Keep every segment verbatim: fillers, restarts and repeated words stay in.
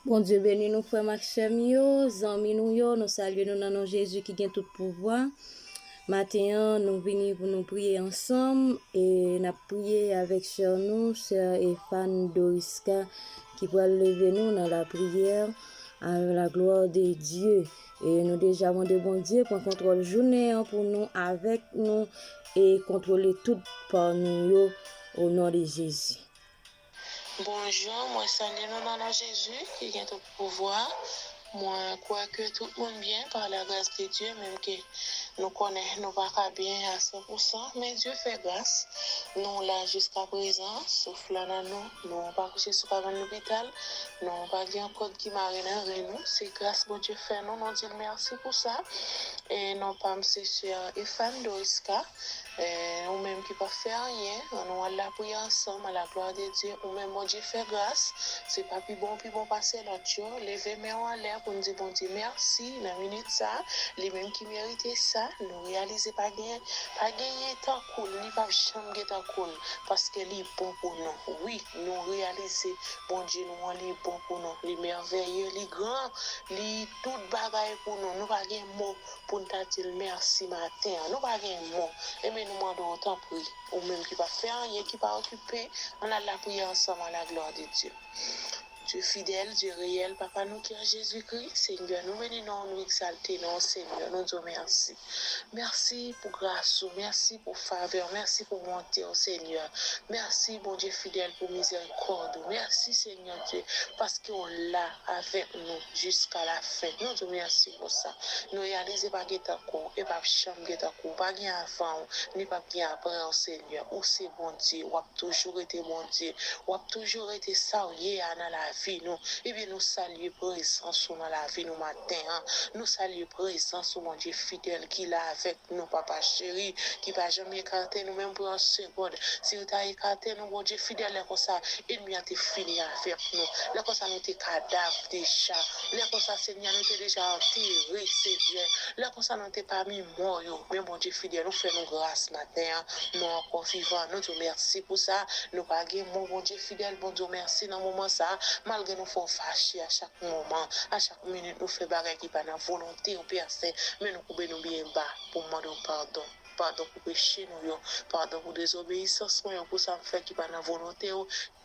Bondye beni nou, frè m ak sè m yo, zanmi nou yo, nou salye nou nan non Jezi ki gen tout pouvwa. Maten an, nou vini pou nou priye ansanm, e n ap priye avèk sè nou, sè Efan Doriska, ki pral leve nou nan lapriyè, à la gloire de Dieu. E nou deja mande Bondye pran kontwòl jounen an pou nou, avèk nou, e kontwole tout pa nou yo, o non de Jezi. Bonjou, mwen salye nou nan non Jezi ki gen tout pouvwa. Mwen kwè ke tout moun byen pa la gras de Dye, menm ke nou konnen nou pa ka byen a san pou san, men Dye fè gras. Nou la jiska prezan, souf la nan nou, nou pa kouche sou kabann lopital, nou pa gen kòd ki mare nan ren nou. Se gras Bondye fè nou, nou di l mèsi pou sa. E non pa m se sè Efan Doriska. Ou menm ki p ap fè anyen, ann nou al lapriyè ansanm, à la gloire de Dieu. Ou menm, Bondye fè gras. Se pa pi bon, pi bon pase lòt yo. Leve men w anlè pou n di Bondye mèsi nan minit sa. Li menm ki merite sa. Nou reyalize pa gen, pa genyen tankou l, ni p ap janm gen tankou l. Paske li bon pou nou. Wi, nou reyalize Bondye nou an, li bon pou nou. Li mèveye, li gran, li tout bagay pou nou. Nou pa gen mo pou n ta di l mèsi maten an. Nou pa gen mo. Ebyen, nou mande w, tanpri, ou menm ki p ap fè anyen, ki pa okipe, ann al lapriyè ansanm, à la gloire de Dieu. Dye fidèl, Dye reyèl, Papa nou ki an Jezikri, Senyè, nou beni non w, nou egzalte non w, Senyè, nou di w mèsi. Mèsi pou gras ou, mèsi pou favè w, mèsi pou bonte w, Senyè. Mèsi, Bondye fidèl, pou mizèrikòd ou. Mèsi, Senyè Dye, paske w la avèk nou jiska lafen. Nou di w mèsi pou sa. Nou reyalize pa gen tankou w, e p ap janm gen tankou w. Pa gen avan w, ni p ap gen apre w, Senyè. Ou se Bondye, w ap toujou rete Bondye. W ap toujou rete sa w ye a nan lavi nou. Ebyen, nou salye prezans ou nan lavi nou maten an. Nou salye prezans ou, Bondye fidèl, ki la avèk nou, Papa cheri, ki pa janm ekate nou menm pou yon segonn. Si l ta ekate nou, Bondye fidèl, lè konsa, ènmi an te fini avèk nou. Lè konsa, nou te kadav deja. Lè konsa, Senyè, nou te deja antere, Senyè. Lè konsa, nou te pami mò yo. Men, Bondye fidèl, ou fè nou gras maten an. Nou ankò vivan. Nou di w mèsi pou sa. Nou pa gen mo, Bondye fidèl, Bondye, w mèsi nan moman sa. Malgre nou fè w fache a chak moman, a chak minit, nou fè bagay ki pa nan volonte w, Pè Sen, men nou koube nou byen ba pou mande w padon. Padon pou peche nou yo. Padon pou dezobeyisans mwen yo, pou sa m fè ki pa nan volonte w,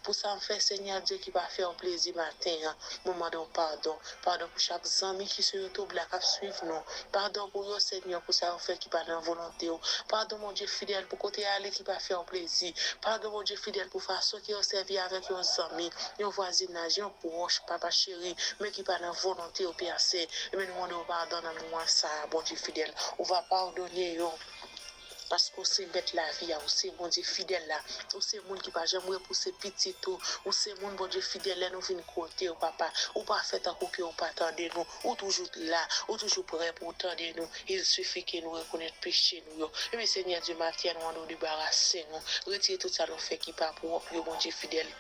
pou sa m fè, Senyè Dye, ki pa fè w plezi maten an. Mwen mande w padon. Padon pou chak zanmi ki sou YouTube la k ap swiv nou. Padon pou yo, Senyè, pou sa yo fè ki pa nan volonte w. Padon, Bondye fidèl, pou kote y ale ki pa fè w plezi. Padon, Bondye fidèl, pou fason ke yo sèvi avèk yon zanmi, yon vwazinaj, yon pwòch, Papa cheri, men ki pa nan volonte w, Pè Sen. Ebyen, nou mande w padon nan moman sa a, Bondye fidèl. Ou va padone yo. Paske w se mèt lavi a, ou se Bondye fidèl la, ou se moun ki pa janm repouse pitit ou, ou se moun, Bondye fidèl, lè nou vin kote w, Papa, ou pa fè tankou ke w pa tande nou, ou toujou la, ou toujou prè pou w tande nou, il suffit ke nou rekonèt peche nou yo. Ebyen, Senyè Dye, maten an, nou mande w debarase nou, retire tout sa nou fè ki pa pwòp yo, Bondye fidèl.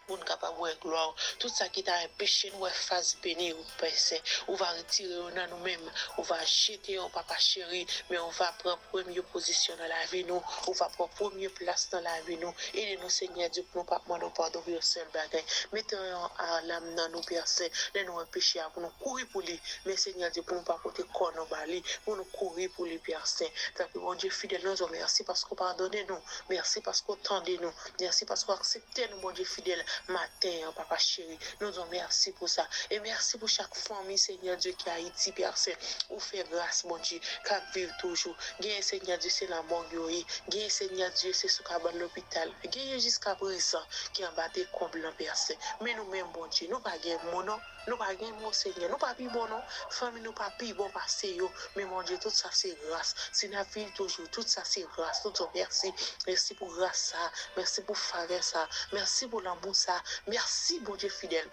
Pou n kapab wè glwa w. Tout sa ki ta enpeche n wè fas beni w, Pè Sen, ou va retire yo nan nou menm. Ou va jete yo, Papa cheri, men ou va pran premye pozisyon nan lavi nou. Ou va pran premye plas nan lavi nou. Ede nou, Senyè Dye, pou nou pa mande w padon pou yon sèl bagay. Mete yon alam nan nou, Pè Sen, lè nou wè peche a, pou nou kouri pou li. Men, Senyè Dye, pou nou pa pote kò nou ba li, pou nou kouri pou li, Pè Sen. Tanpri, Bondye fidèl, nou di w mèsi paske w padone nou. Mèsi paske w tande nou. Mèsi paske w aksepte nou, Bondye fidèl, maten an, Papa cheri. Nou di w mèsi pou sa. E mèsi pou chak fanmi, Senyè Dye, ki Ayiti, Pè Sen. Ou fè gras, Bondye, k ap viv toujou. Genyen, Senyè Dye, se nan mòg yo ye. Genyen, Senyè Dye, se sou kabann lopital. Genyen jiska prezan ki anba dekonb lan, Pè Sen. Men nou menm, Bondye, nou pa gen mo non. Nou pa gen mo, Senyè. Nou pa pi bon non. Fanmi nou pa pi bon pase yo. Men Bondye, tout sa se gras. Si n ap viv toujou, tout sa se gras. Nou di w mèsi. Mèsi pou gras sa. Mèsi pou favè sa. Mèsi pou lanmou sa. Mèsi, Bondye fidèl.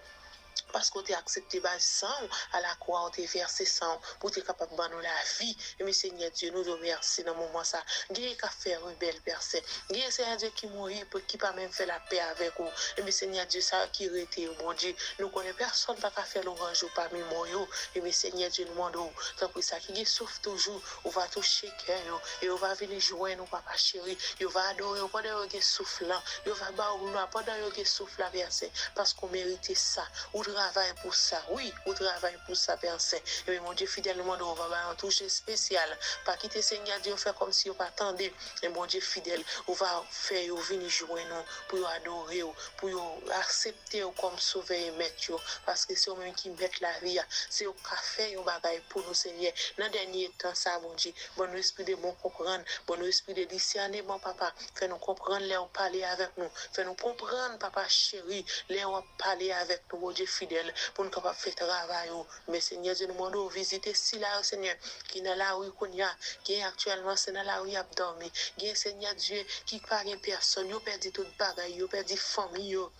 Paske w te aksepte bay san w a lakwa, w te vèse san w pou w te kapab ban nou lavi. Ebyen, Senyè Dye, nou di w mèsi nan moman sa. Genyen k ap fè rebèl, Pè Sen. Genyen, Senyè Dye, ki mouri, pou, ki pa menm fè lapè avèk ou. Ebyen, Senyè Dye, sa yo ki rete yo, Bondye, nou konnen pèsonn pa ka fè lwanj ou pami mò yo. Ebyen, Senyè Dye, nou mande w, tanpri, sa ki gen souf toujou, ou va touche kè yo, e yo va vini jwenn ou, Papa cheri. Yo va adore w pandan yo gen souf lan. Yo va ba w glwa pandan yo gen souf la, Pè Sen, paske w merite sa. Ou travay pou sa. Wi, ou travay pou sa, Pè Sen. Ebyen, Bondye fidèl, nou mande w, ou va ba yo yon touch espesyal. Pa kite Senyè Dye yo fè kòmsi yo pa tande. Men Bondye fidèl, ou va fè yo vini jwenn ou, pou yo adore w, pou yo aksepte w kòm Sovè e Mèt yo. Paske se ou menm ki mèt lavi a. Se ou k ka fè yon bagay pou nou, Senyè. Nan dènye tan sa, Bondye, ban nou espri de bon konprann, ban nou espri de disèneman, papa. Fè nou konprann lè w pale avèk nou. Fè nou konprann, papa cheri, lè w ap pale avèk nou, Bondye fidèl, pou nou kapab fè travay ou. Men Senyè Dye, nou mande w vizite sila yo, Senyè, ki nan lari kounye a, gen aktyèlman se nan lari y ap dòmi. Gen, Senyè Dye, ki pa gen pèsòn, yo pèdi tout bagay, yo pèdi fanmi yo.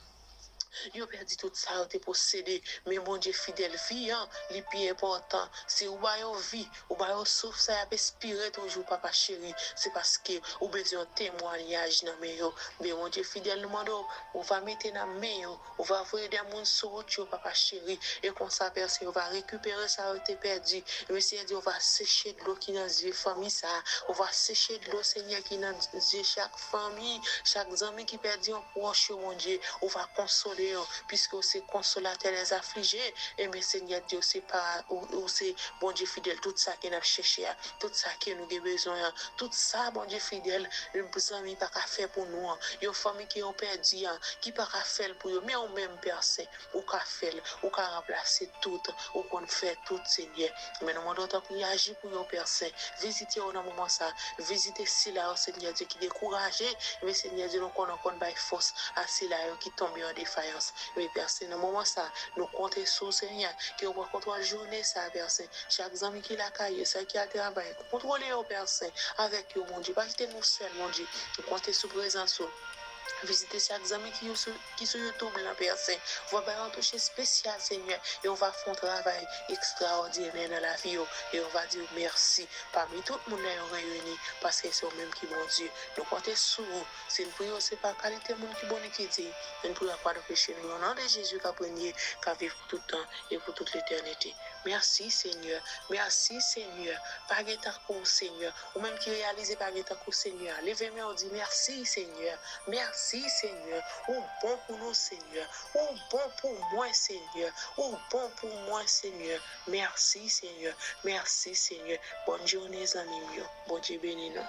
Yo pèdi tout sa yo te posede. Men Bondye fidèl, vi an, li pi enpòtan. Si ou ba yo vi, ou ba yo souf sa y ap espire toujou, papa cheri, se paske ou bezwen yon temwayaj nan men yo. Men Bondye fidèl, nou mande w, ou va mete nan men yo, ou va voye de moun sou wout yo, papa cheri. E konsa, Pè Sen, yo va rekipere sa yo te pèdi. Men Senyè Dye, ou va seche dlo ki nan zye fanmi sa a. Ou va seche dlo, Senyè, ki nan zye chak fanmi, chak zanmi ki pèdi yon pwòch yo, Bondye. Ou va konsole yo, piske ou se konsolatè lèzaflije. Ebyen, Senyè Dye, ou se pa, ou, ou se Bondye fidèl, tout sa ke n ap chèche a, tout sa ke nou gen bezwen an, tout sa, Bondye fidèl, yon zanmi pa ka fè pou nou an, yon fanmi ke yo pèdi an, ki pa ka fè l pou yo, men ou menm, Pè Sen, ou ka fè l, ou ka ranplase tout, ou konn fè tout, Senyè. Men nou mande w tanpri aji pou yo, Pè Sen. Vizite yo nan moman sa. Vizite sila yo, Senyè Dye, ki dekouraje. Men Senyè Dye, nou konnen w konn bay fòs a sila yo ki tonbe an defayans. Men Pè Sen, nan moman sa, nou konte sou w, Senyè, ke w pran kontwòl jounen sa, Pè Sen. Chak zanmi ki lakay yo, sa ki al travay, kontwole yo, Pè Sen, avèk yo, Bondye. Pa kite nou sèl, Bondye. Nou konte sou prezans ou. Vizite chak zanmi ki yo sou, ki sou YouTube lan, Pè Sen. Ou va bay yon touch espesyal, Senyè, e ou va fè yon travay ekstraòdinè nan lavi yo. E ou va di w mèsi pami tout moun nan yo reyini, paske se ou menm ki Bondye. Nou konte sou ou. Si n priye w, se pa kalite moun ki bon ni ki diy. Men n priye w ak padon peche nou, o non de Jezi k ap renye, k ap viv pou tout tan e pou tout letènite. Mèsi, Senyè. Mèsi, Senyè. Pa gen tankou w, Senyè. Ou menm ki reyalize pa gen tankou w, Senyè. Leve men w, di mèsi, Senyè. Mèsi, Senyè. Ou bon pou nou, Senyè. Ou bon pou mwen, Senyè. Ou bon pou mwen, Senyè. Mèsi, Senyè. Mèsi, Senyè. Bòn jounen, zanmi m yo. Bondye beni nou.